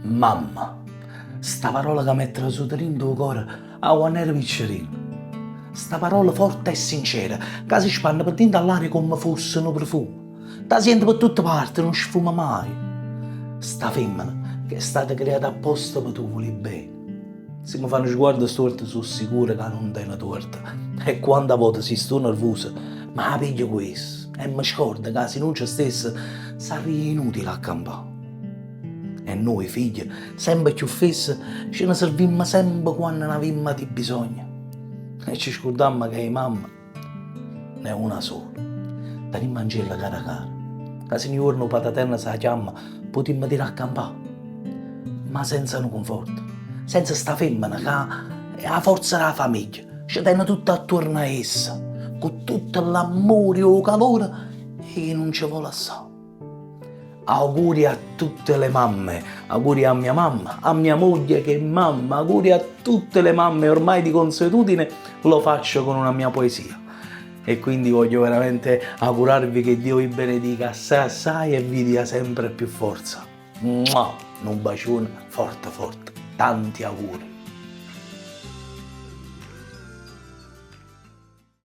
Mamma, sta parola ca m'è trasuta dint' 'o core 'a quanno ero piccerillo. Sta parola forte e sincera ca se spanne pe dint' 'all'aria comme fosse nu profumo. T' 'a siente pe tutte parte, nun sfuma maje. Sta femmena ch'è stata creata apposta pe tu vulì bene. Si me fa nu sguardo stuorto so' sicuro ca nun tene tuorto. E quanta vote si sto nervuso m' 'a piglio cu essa e me scordo ca si nun ce stesse sarria inutile a campà. E nuje figlie, sempe cchiù fesse, ce ne servimmo sempe quanno n'avimmo di bisogno. E ce scurdammo ca 'e mamme n'è una sola. Tenimmancella cara cara, ca si nu juorno 'o Pataterno s' 'a chiamma, putimmo tirà a campà. Ma senza nu cunforto, senza sta femmena ca è 'a forza d' 'a famiglia, ce tene tutto attuorno a essa, cu tutto l'ammore e 'o calore 'e chi nun ce vo' lassà. Auguri a tutte le mamme, auguri a mia mamma, a mia moglie che è mamma, auguri a tutte le mamme, ormai di consuetudine lo faccio con una mia poesia. E quindi voglio veramente augurarvi che Dio vi benedica assai assai e vi dia sempre più forza. Mua! Nu bacione forte forte. Tanti auguri.